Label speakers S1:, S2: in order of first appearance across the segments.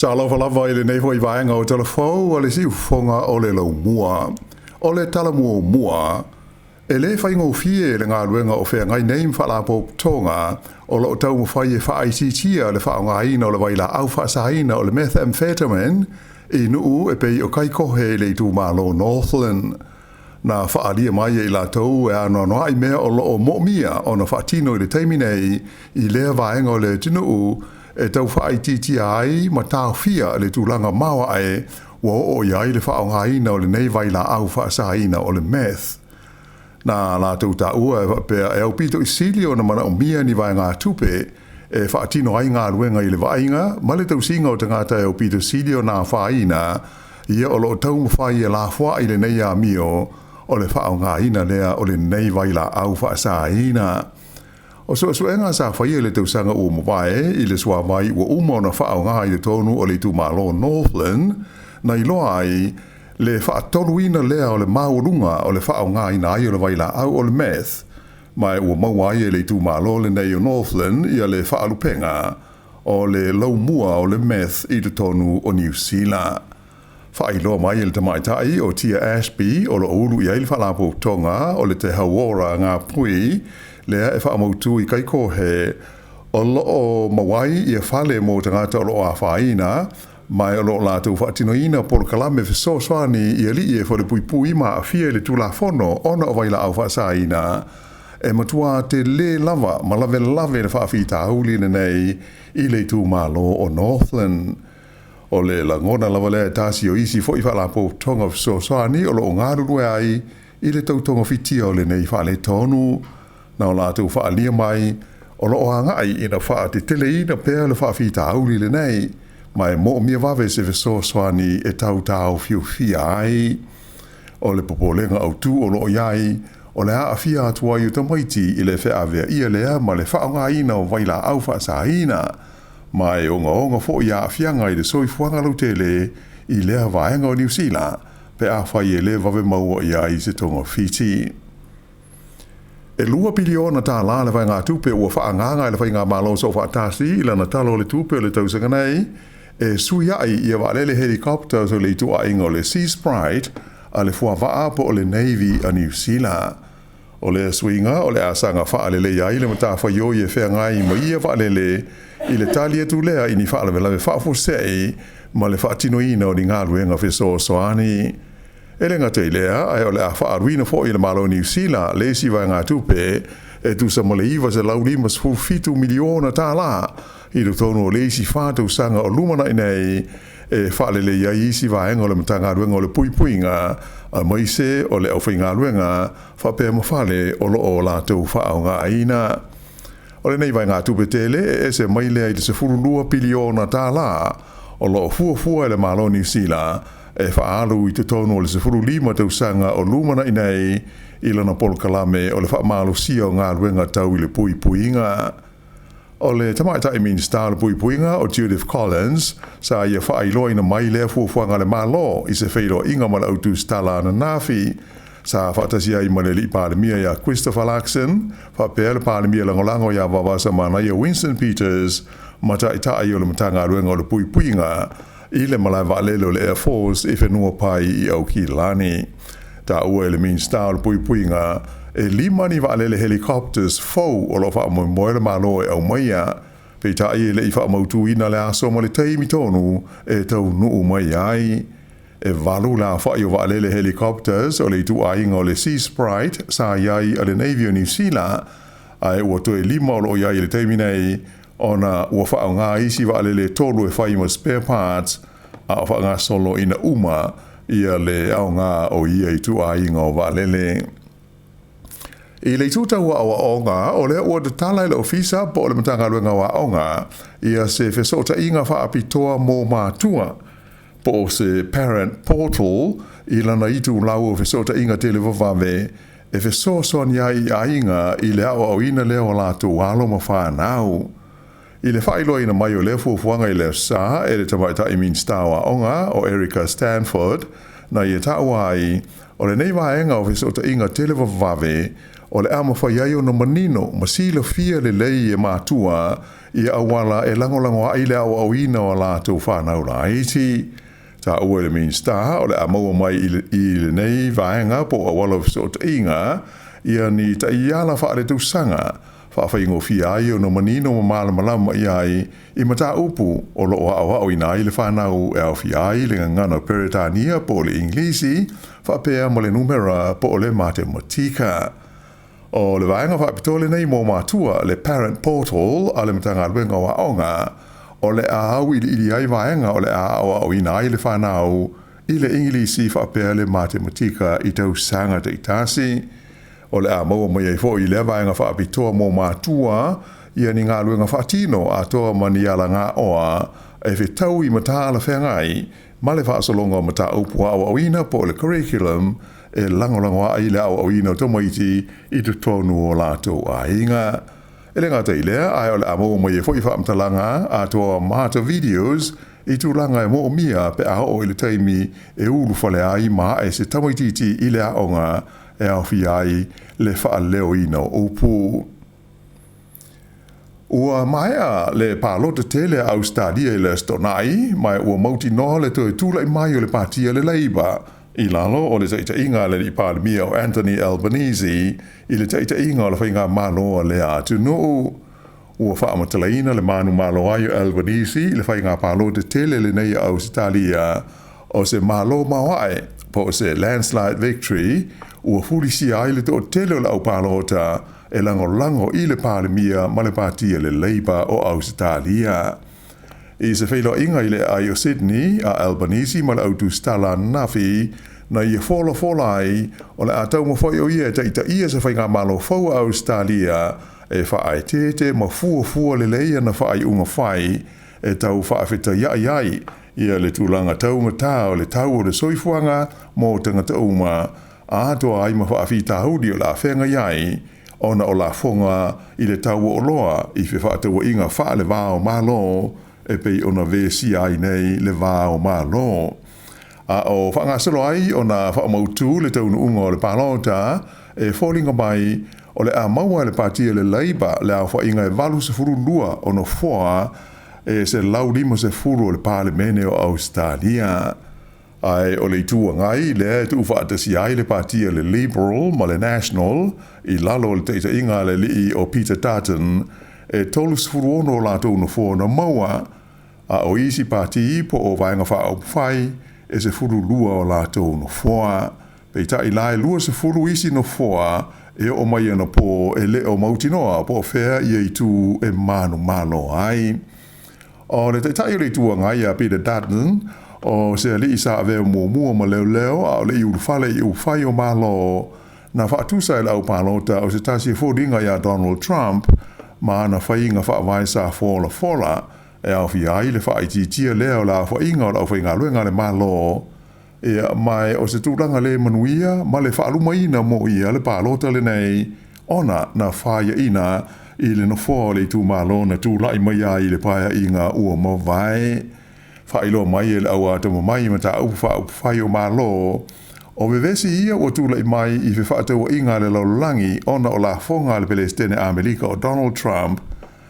S1: Talofa lava i lenei foi vaega o Tala Fou a le Siufofoga o le Laumua. O le tala muamua, e le faigofie le galuega o feagai nei ma faalapotopotoga o lo o taumafai e faaitiitia le faaaogaina o le vailaau faasaina o le methamphetamine i nuu e pei o Kaikohe i le itumalo Northland. Na faaalia mai e i latou e anoanoai mea o lo o moomia ona faatino i le taimi nei i lea vaega o le atunuu e tau faaitiitia ai ma taofia le tulaga maoae ua oo i ai le faaaogaina o lenei vailaau faasaina o le meth. Na latou taua e faapea e aupito i sili ona manaomia ni vaegatupe e faatino ai galuega i le vaaiga ma le tausiga o tagata e aupito sili ona afaina ia o lo o taumafai e lafoai lenei amio o le faaaogaina lea o lenei vailaau faasaina. O suesuega sa faia i le tausaga ua mavae i le suavai ua uma ona faaaoga i totonu o le itumalo Northland na iloa ai le faatoluina lea o le maualuga o le faaaogaina ai o le vailaau o le meth, ma ua maua ai e le itumalo lenei o Northland ia le faalupega o le laumua o le meth i totonu o Niu Sila. Faailoa mai e le tamaitai o Tia Ashby o lo o ulu i ai le faalapotopotoga o le Te Hauora Ngā Pui lea e faamautu i Kaikohe o lo o maua ai ia fale mo tagata o lo o afaina, ma o lo o latou faatinoina polokalame fesoasoani i alii e falepuipui ma aafia i le tulafono ona o vailaau faasaina e matua tele lava ma lavelave le faafitauli lenei i le itumalo o Northland. O le lagona lava lea e tasi o isi foi faalapotopotoga fesoasoani o lo o galulue ai i le tautogafitia o lenei faaletonu. Na o latou faaalia mai o lo o agai ina faateteleina pea le faafitauli lenei, ma e moomia vave se fesoasoani e tautaofiofia ai. O le popolega autu o lo o i ai, o le aafia atu ai o tamaiti i le feaveaia lea ma le faaaogaina o vailaau faasaina, ma e ogaoga foi aafiaga i le soifuaga lautele i lea vaega o Niu Sila pe afai e le vave maua i ai se togafiti. E $2 piliona le vaegatupe ua faaagaaga e le faigamalo soofaatasi i lana Tala o le Tupe o le tausaga nei e sui ai ia vaalele helicopters o le ituaiga o le Sea Sprite a le fuavaa po o le Navy a Niu Sila. O le suiga o le a saga faaleleia ai le matafaioi e feagai ma ia vaalele i le tali atu lea i ni faalavelave faafuasei ma le faatinoina o ni galuega fesoasoani. E le gata i lea, ae o le a faaaluina foi e le Malo o Niu Sila le isi vaegatupe e tusa ma le $957 miliona i totonu o le isi 4 tausaga o lumanai nei e faaleleia ai isi vaega o le Matagaluega o le Puipuiga aemaise o le aufaigaluega faapea ma fale o lo o latou faaaogaina. O lenei vaegatupe tele e ese mai lea i le $12 piliona o lo o fuafua e le Malo o Niu Sila e faaalu i totonu o le 15 tausaga o lumanai nei i lana polokalame o le faamalosia o galuega tau i le puipuiga. O le tamaitai Minisita o le Puipuiga o Judith Collins sa ia faailoaina mai lea fuafuaga a le Malo i se feiloaiga ma le autusitala ananafi sa faatasi ai ma le alii Palemia ia Christopher Luxon faapea le Palemia Lagolago ia Vaovasamanaia Winston Peters ma taitai o le Matagaluega o le Puipuiga i le malae vaalele o le Air Force i Whenuapai i Aukilani. Taua e le Minisita o le Puipuiga e 5 ni vaalele helicopters fou o lo o faamoemoe le Malo e aumaia, peitai e le i faamautuina le aso ma le taimi tonu e taunuu mai ai. E 8 le aofai o vaalele helicopters o le ituaiga o le Sea Sprite sa i ai a le Navy o Niu Sila, ae ua toe 5 o lo o i ai i le taimi nei ona ua faaaoga isi vaalele e 3 e fai ma spare parts a o faagasolo ina uma ia le aoga o ia ituaiga o vaalele. I le itu tau aoaoga, o lea ua tatala e le Ofisa po o le Matagaluega o Aoga ia se fesootaiga faapitoa mo matua po o se parent portal i lana itulau o fesootaiga televavave e fesoasoani ai i aiga i le aoaoina lea o latou alo ma fanau. I le faailoaina mai o lea fuafuaga i le aso Sa e le tamaitai Minisita o Aoga o Erica Stanford, na ia taua ai o lenei vaega o fesootaiga televavave. o le a mafai ai ona manino ma silafia lelei e matua ia auala e lagolago ai le aoaoina o a latou fanau laiti. Taua e le Minisita o le a maua mai i lenei vaega po o auala o fesootaiga ia ni taiala faaletausaga faafaigofie ai ona manino ma malamalama i ai i mataupu o lo o aoaoina ai le fanau e aofia ai le gagana Peretania po o le Igilisi faapea ma le numera po o le matematika. O le vaega faapitoa lenei mo matua, le Parent Portal a le Matagaluega o Aoga, o le a auiliili ai vaega o le a aoaoina ai le fanau i le Igilisi faapea le matematika i tausaga taitasi. O le a maua mai ai foi i lea vaega faapitoa mo matua ia ni galuega faatino atoa ma ni alagaoa e fetaui ma talafeagai ma le faasologa o mataupu aoaoina po o le curriculum e lagolago ai le aoaoina o tamaiti i totonu o latou aiga. E le gata i lea, ae o le a maua mai ai foi faamatalaga atoa ma ata videos i tulaga e moomia pe a oo i le taimi e ulufale ai ma ae se tamaitiiti i le aoga e aofia ai le faaleoina o upu. Ua maea le palota tele a Ausetalia i le Aso Toonai, ma ua mautinoa le toe tulai mai o le Pati a le Leipa i lalo o le taitaiga a le Alii Palemia o Anthony Albanese i le taitaiga o le faigamalo a lea atunuu. Ua faamatalaina le manumalo ai o Albanese i le faiga palota tele lenei a Ausetalia o se malo maoae po o se landslide victory ua fulisia ai le toatele o le aupalota e lagolago i le Palemia ma le Pati a le Labour o Ausetalia. I se feiloaiga i le aai o Sydney a Albanese ma le autusitala ananafi, na ia folafola ai o le a taumafai o ia e taitaia se faigamalo fou a Ausetalia e faaeteete ma fuafua lelei ana faaiuga fai e tau faafetaiai ai ia le tulaga taugata o le tau o le soifuaga mo tagata uma, atoa ai ma faafitauli o le a feagai ai ona o lafoga i le tau o oloa i fefaatauaiga faale-va o Malo e pei ona vesia ai nei le va o Malo. A o faagasolo ai ona faamautu le taunuuga o le palota, e foliga mai o le a maua e le Pati a le Labour le aofaiga e 82 o nofoa e 150 o le Palemene o Ausetalia. Ae o le Itu Agai lea e tuufaatasia ai le Pati a le Liberal ma le National i lalo o le taitaiga a le alii o Peter Dutton, e 36 o latou nofoa na maua, a o isi pati po o Vaega Faaupufai e 12 o latou nofoa. Peitai la e 20 isi nofoa e oo mai anapo e le o mautinoa po o fea ia itu e manumalo ai. O le Taitai o le Itu Agai ia Peter Dutton, o se alii sa avea muamua ma leoleo a o le i ulufale i upufai o Malo, na faatusa e le au palota o se tasi e foliga iā Donald Trump ma ana faiga faavae sa folafola e aofia ai le faaitiitia lea o le aofaiga o le aufaigaluega a le Malo. Ia, ma o se tulaga le manuia ma le faalumaina mo ia le palota lenei, ona na faiaina i le nofoa o le itumalo na tulai mai ai i le paeaiga ua mavae. Faailoa mai e le au atamamai i mataupu faaupufai o Malo, o vevesi ia ua tulai mai i fefaatauaiga a le lalolagi ona o lafoga a le Pelesitene Amerika o Donald Trump,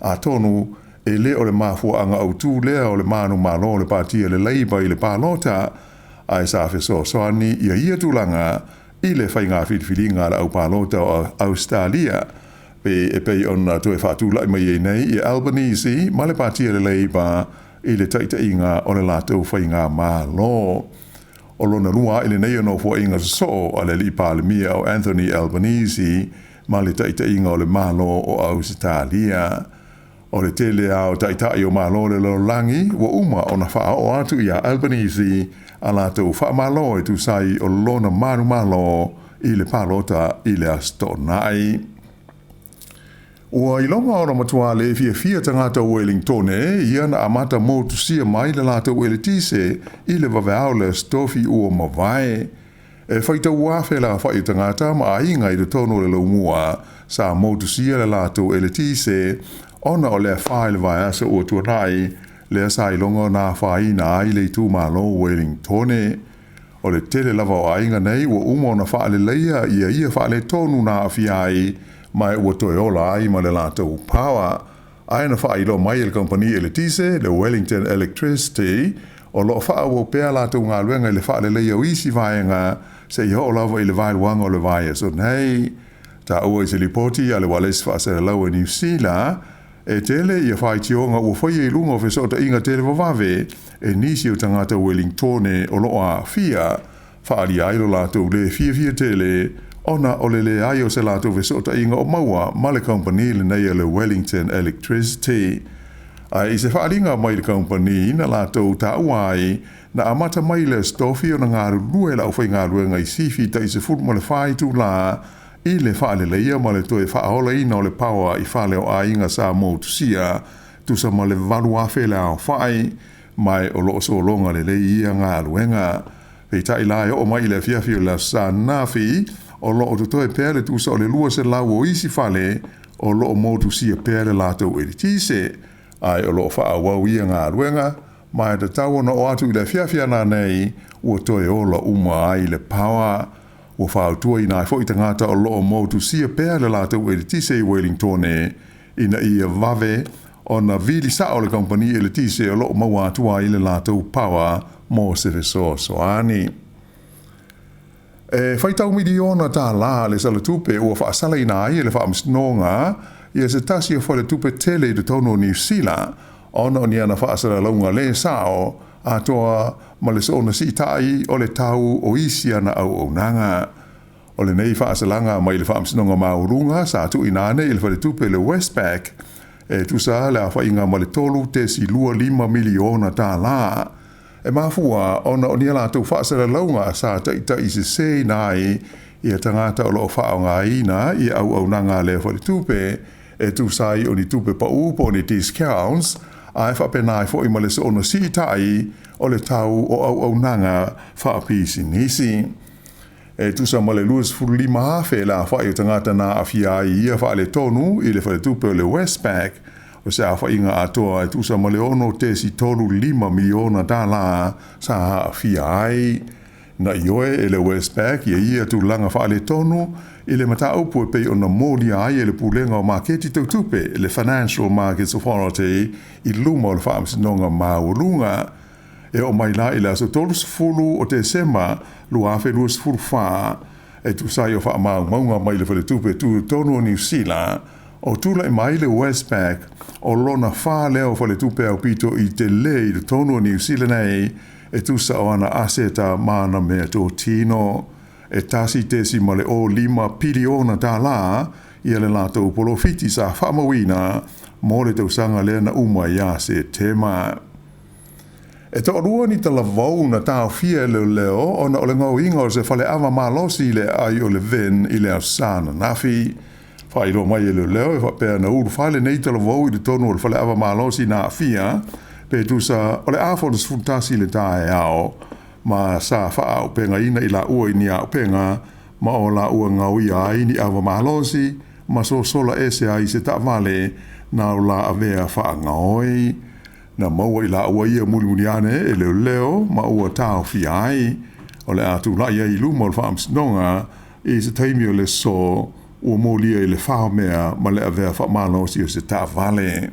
S1: atonu e le o le mafuaaga autū lea o le manumalo o le Pati a le Labour i le palota, ae sa fesoasoani ia ia tulaga i le faiga filifiliga a le aupalota o Ausetalia, pe e pei ona toe faatulai mai ai nei ia Albanese ma le Pati a le Labour i le taitaiga o le latou faigamalo. O lona lua ae lenei o nofoaiga sosoo a le Alii Palemia o Anthony Albanese ma le taitaiga o le Malo o Ausetalia. O le tele lava o taitai o Malo o le lalolagi ua uma ona faaoo atu iā Albanese a latou faamalo e tusa ai o lona manumalo i le palota i le Aso Toonai. Ua iloga ona matua le fiafia tagata o Uelingtone ia na amata motusia mai le latou eletise i le vaveao le Aso Tofi ua mavae. E faitau afe le aofai o tagata ma aiga i totonu o le laumua sa motusia le latou eletise ona o le afa i le vaiaso ua tuanai lea sa iloga ona afaina ai le itumalo o Uelingtone. O le tele lava o aiga nei ua uma ona faaleleia ia faaletonu na aafia ai ma ua toe ola ai ma le latou power. Ae na faailoa mai e le kamupani eletise, le Wellington Electricity, o lo o faaauau pea latou galuega i le faaleleia o isi vaega seia oo lava i le vaeluaga o le vaiaso nei. Taua i se lipoti a le ualesi faasalalau a Niu Sila, e tele ia faitioga ua faia i luga o fesootaiga televavave e nisi o tagata Welingtone o lo o aafia, faaalia ai lo latou le fiafia tele ona o le leai o se latou fesootaiga o maua ma le kamupani lenei a le Wellington Electricity. Ae i se faaaliga mai le kamupani na latou taua ai, na amata mai le Aso Tofi ona galulue le aufaigaluega i sifi tai 14 itulā i le faaleleia ma le toe faaolaina o le paoa i fale o aiga sa motusia tusa ma le 8,000 le aofai, ma o lo o sologa lelei ia galuega. Peitai la e oo mai i le afiafi o le Aso Sa ananafi, o lo o totoe pea le tusa o le 200 o isi fale o lo o motusia pea le latou eletise, ae o lo o faaauau ia galuega, ma e tatau ona oo atu i le afiafi a nanei ua toe ola uma ai le paoa. Ua fautuaina ai foi tagata o lo o motusia pea le latou eletise i Welingtone ina ia vave ona vili sao le kamupani eletise o lo o maua atu ai le latou paoa mo se fesoasoani. E faitau miliona tālā le salatupe ua faasalaina ai e le Faamasinoga ia se tasi o faletupe tele i totonu o Niu Sila ona o ni ana faasalalauga lē sao atoa ma le soona siitai o le tau o isi ana auaunaga. O lenei faasalaga mai le Faamasinoga Maualuga sa tuuina ane i le faletupe le Westpac e tusa le aofaiga ma le $3.25 miliona tālā. E mafua ona o ni a latou faasalalauga sa taitaiseseina ai ia tagata o lo o faaaogaina ia auaunaga a lea faletupe e tusa ai o ni tupe pau po o ni discounts, ae faapena ai foi ma le soona siitai o le tau o auaunaga faapisinisi. E tusa ma le 25,000 le aofai o tagata na aafia ai i ia faaletonu i le faletupe o le Westpac, o se aofaiga atoa e tusa ma le $6.35 miliona tālā sa aafia ai. Na ioe e le Westpac ia ia tulaga faaletonu i le mataupu e pei ona molia ai e le Pulega o Maketi Tau Tupe, le Financial Markets Authority, i luma o le Faamasinoga Maualuga. E oo mai la i le aso 30 o Tesema 2024, e tusa ai o faamaumauga mai le Faletupe Tutotonu o Niu Sila, o tulai mai le Westpac o lona fa lea o faletupe aupito i telē i totonu o Niu Sila nei e tusa o ana aseta ma ana meatotino. E 1.05 piliona tālā ia le latou polofiti sa faamauina mo le tausaga lea na uma ia Setema. E toalua ni talavou na taofia e leoleo ona o le gaoiga o se faleava malosi i le aai o Levin i le Aso Sa ananafi. Faailoa mai e leoleo e faapea na ulufale nei talavou i totonu o le faleava malosi na aafia pe tusa o le afa o le 11 i le taeao ma sa faaaupegaina i laua i ni auupega ma o laua gaoia ai ni ava malosi ma sosola ese ai se taavale na o la avea faagaoi. Na maua i laua ia mulimuli ane e leoleo ma ua taofia ai. O le a tulai ai i luma o le Faamasinoga i se taimi o le aso ua molia i le faomea ma le avea faamalosi o se taavale.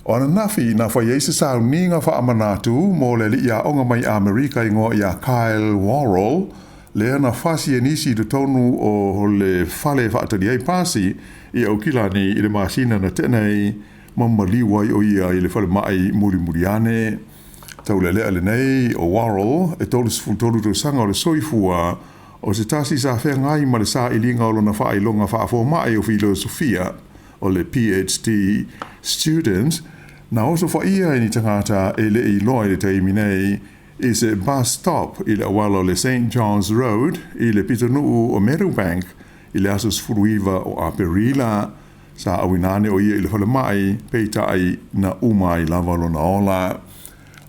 S1: O ananafi na fai ai se sauniga faamanatu mo le alii aoga mai Amerika igoa ia Kyle Worrell, lea na fasi e nisi i totonu o le fale e faatali ai pasi i Aukilani i le masina na tea nei, ma maliu ai o ia i le falemai mulimuli ane. Taulealea lenei o Worrell e 33 tausaga o le soifua, o se tasi sa feagai ma le sailiga o lona faailoga faafomai o filosofia, o le PhD student, na osofaia e ni tagata e le i iloa i le taimi nei i se bus stop i le auala o le St John's Road i le pitonuu o Meadowbank i le aso 19 o Aperila. Sa auina ane o ia i le falemai, peitai na uma ai lava lona ola.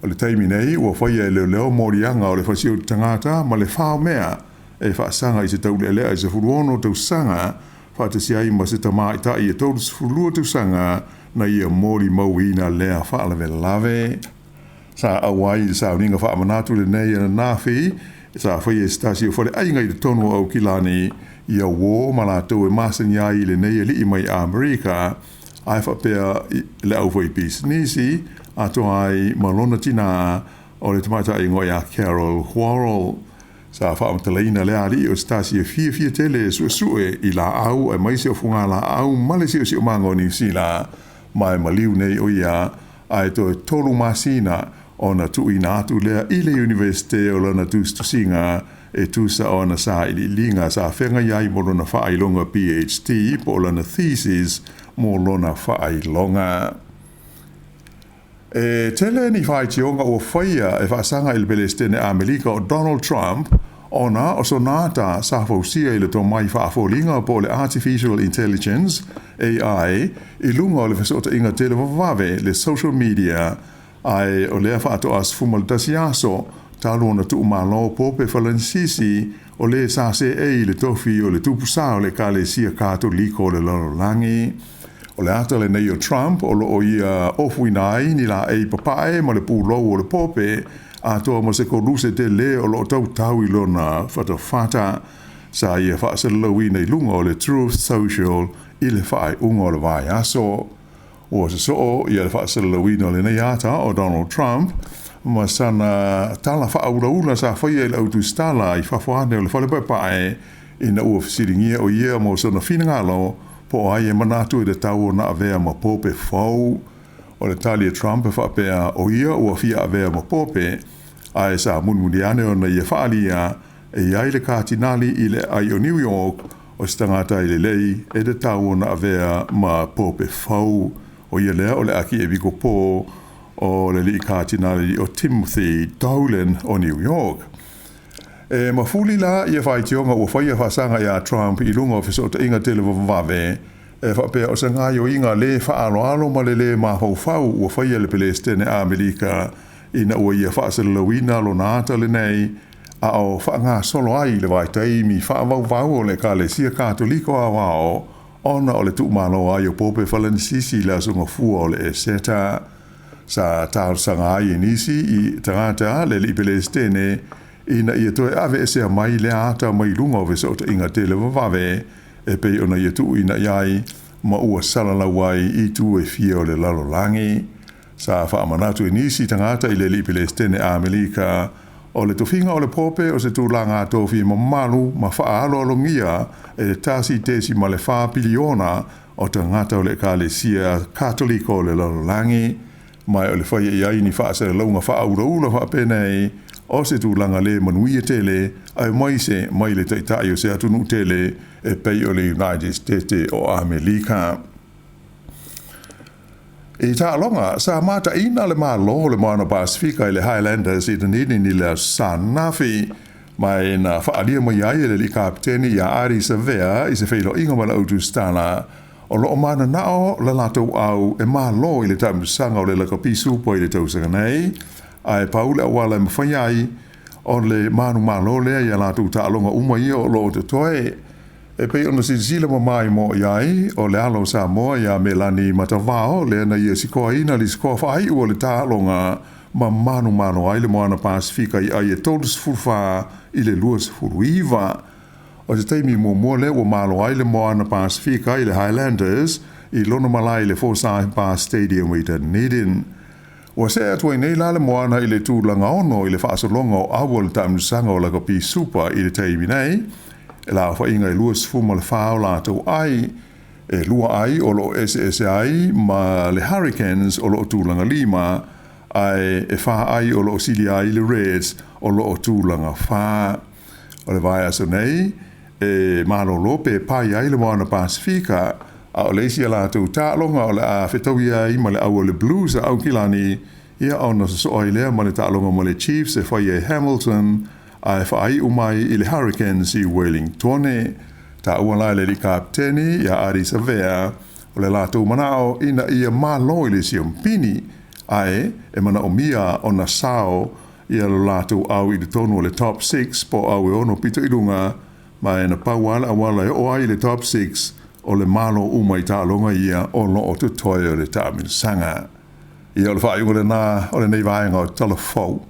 S1: O le taimi nei, ua faia e leoleo moliaga o le fasioti tagata ma le faomea e faasaga i se taulealea i 16 tausaga faatasi ai ma se tamaitai e 32 tausaga na ia molimauina lea faalavelave. Sa auai i le sauniga faamanatu lenei ananafi sa faia e se tasi o faleaiga i totonu o Aukilani ia uō ma latou e masani ai i lenei alii mai Amerika ae faapea le aufaipisinisi atoa ai ma lona tinā o le tamaitai igoa ia Carol Whorrall. Sa faamatalaina lea alii o se tasi e fiafia tele e suesue i laau aemaise o fugalaau ma le siosiomaga o Niu Sila, ma e maliu nei o ia ae toe 3 masina ona tuuina atu lea i le Iunivesite o lana tusitusiga e tusa o ana sailiiliga sa feagai ai mo lona faailoga PhD po o lana thesis mo lona faailoga. E tele ni faitioga ua faia e faasaga i le Pelesitene Amerika o Donald Trump ona o sona ata sa fausia i le tomai faafoliga po o le Artificial Intelligence, AI, i luga o le fesootaiga televavave, le social media, ae o lea faatoa 11 aso talu ona tuumalo Pope Falanisisi o le sa seei i le tofi o le tupusa o le Ekalesia Katoliko o le lalolagi. O le ata lenei o Trump o loo ia ofuina ai ni laei papae ma le pulou o le Pope atoa ma se koluse tele o loo tautau i lona fatafata sa ia faasalalauina i luga o le Truth Social i le faaiuga o le vaiaso. Ua sosoo ia le faasalalauina o lenei ata o Donald Trump ma sana tala faaulaula sa faia i le autusitala i fafo ane o le fale paepae ina ua fesiligia o ia mo sona finagalo po o ai e manatu i le tau ona avea ma Pope fou. O le tali a Trump e faapea o ia ua fia avea ma Pope, ae sa mulimuli ane ona ia faaalia e i ai le Katinali i le aai o New York o se tagata e lelei e tatau ona avea ma Pope fou. O ia lea o le Akiepikopo o le alii Katinali o Timothy Dolan o New York. E mafuli la ia faitioga ua faia faasaga iā Trump i luga o fesootaiga televavave e faapea o se gaoioiga lē faaaloalo ma le lē mafaufau ua faia e le Pelesitene Amerika ina ua ia faasalalauina lona ata lenei a o faagasolo ai le vaitaimi faavauvau o le Ekalesia Katoliko Aoao ona o le tuumalo ai o Pope Falanisisi i le Aso Gafua o le Eseta. Sa talosaga ai e nisi i tagata le alii Pelesitene ina ia toe aveesea mai lea ata mai luga o fesootaiga televavave e pei ona ia tuuina i ai ma ua salalau ai i itu e fia o le lalolagi. Sa faamanatu e nisi tagata i le alii Pelesitene Amerika o le tofiga o le Pope o se tulaga tofi mamalu ma faaaloalogia e le 1.4 piliona o tagata o le Ekalesia Katoliko o le lalolagi, ma o le faia i ai ni faasalalauga faaulaula faapenei o se tulaga lē manuia tele aemaise mai le taitai o se atunuu tele e pei o le United States o Amerika. I taaloga, sa mataina le Malo o le Moana Pasefika i le Highlanders i Dunedin i le aso Sa ananafi, ma e na faaalia mai ai e le alii kapeteni ia Ardie Savea i se feiloaiga ma le autusitala o loo mananao le latou au e malo i le taamilosaga o le lakapi supa i le tausaga nei, ae pau le auala e mafai ai o le manumalo lea ia latou taaloga uma ia o loo totoe. E pei ona silasila mamā i ai o le alo o Samoa ia Melani Matavao lea na ia sikoaina le sikoa faaiu o le taaloga ma manumalo ai le Moana Pasefika i ai e 34 i le 29. O se taimi muamua lea ua malo ai le Moana Pasefika i le Highlanders i lona malae i le Forsyth Barr Stadium i Dunedin. Ua see atu ai nei la le Moana i le tulaga 6 i le faasologa o au o le taamilosaga o lakapi supa i le taimi nei, e le aofaiga e 24 o latou ai, e 2 ai o loo eseese ai ma le Hurricanes o loo tulaga 5, ae e 4 ai o loo silia ai le Reds o loo tulaga 4. O le vaiaso nei e malolo pe pai ai le Moana Pasefika, a o le isi a latou taaloga o le a fetaui ai ma le au o le Blues a Aukilani, ia ona sosoo ai lea ma le taaloga ma le Chiefs e faia i Hamilton, ae faaiu mai i le Hurricanes i Wellingtone. Taua la e le alii kapeteni ia Ardie Savea o le latou manao ina ia malo i le siompini, ae e manaomia ona sao ia lo latou au i totonu o le top 6 po o au e 6 pito i luga, ma e na pau lava le auala e oo ai i le top 6 o le malo uma i taaloga ia o loo totoe o le taamilosaga. Ia o le faaiuga lenā o lenei vaega o Tala Fou.